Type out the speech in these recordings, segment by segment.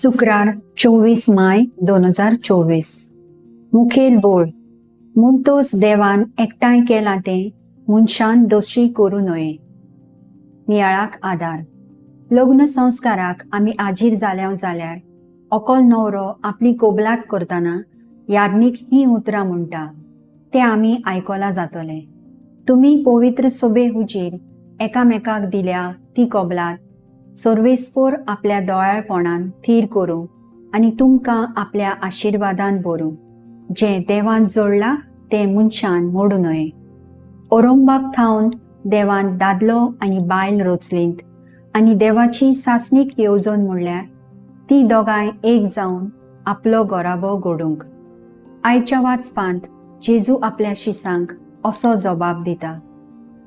शुक्रार 24 माय 2024. मुखेल वळ. म्हणतोच देवान एकठांय केलां तें मनशान दोशी करूं नये. नियाळाक आदार. लग्न संस्काराक आमी आजीर जाल्याव जाल्यार ओकल न्हवरो आपली कोबलात करतना याज्ञीक हीं उतरां म्हणटा तें आमी आयकलां जातलें. तुमी पवित्र सोबे हुजीर एकामेकाक दिल्या ती कबलात सर्वेस्पोर आपल्या दोळ्यापणान थीर करूं आनी तुमकां आपल्या आशिर्वादान भरूं. जें देवान जोडलां तें मनशान मोडूं नये. ओरोंबाक थावन देवान दादलो आनी बायल रचलींत आनी देवाची सासणीक येवजण म्हणल्यार ती दोगांय एक जावन आपलो गोराबो घडूंक. आयच्या वाचपांत जेजू आपल्या शिसांक असो जबाब दिता,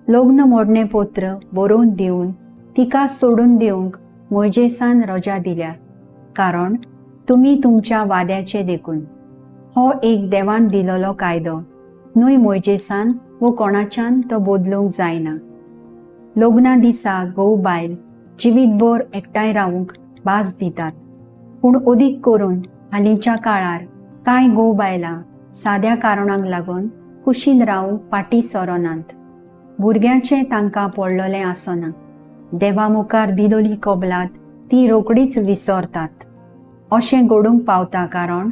लग्न मोडणें पत्र बरोवन दिवन तिका सोडून दिवंक मोयजेसान रजा दिल्या, कारण तुमी तुमच्या वाद्याचे देखून. हो एक देवान दिलेलो कायदो न्हय, मोयजेसान वो कोणाच्यान तो बदलूंक जायना. लग्ना दिसा घोव बायल जिवीतभर एकठांय रावूंक भास दितात, पूण अदीक करून हालींच्या काळार कांय घोव बायलां साद्या कारणांक लागून कुशीन रावूंक फाटीं सरनात. भुरग्यांचें तांकां पडलेलें आसना. देवा मुखार दिलोली कबलात ती रोकडीच विसरतात. अशें घडूंक पावता कारण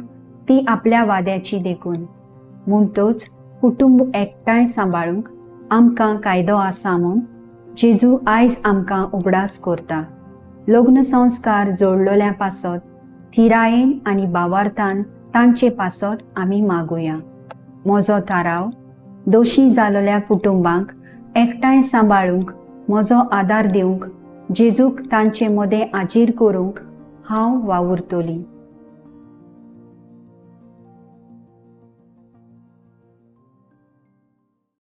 ती आपल्या वाद्याची देखून. म्हणटच कुटुंब एकठांय सांबाळूंक आमकां कायदो आसा म्हूण जेजू आयज आमकां उगडास करता. लग्न संस्कार जोडलेल्या पासत थिरायेन आनी बावार्थान तांचे पासत आमी मागुया. म्हजो थाराव, दोशी जालोल्या कुटुंबांक एकठांय सांबाळूंक म्हजो आदार दिवंक जेजूक तांचे मदें आजीर करूंक हांव वावुरतली.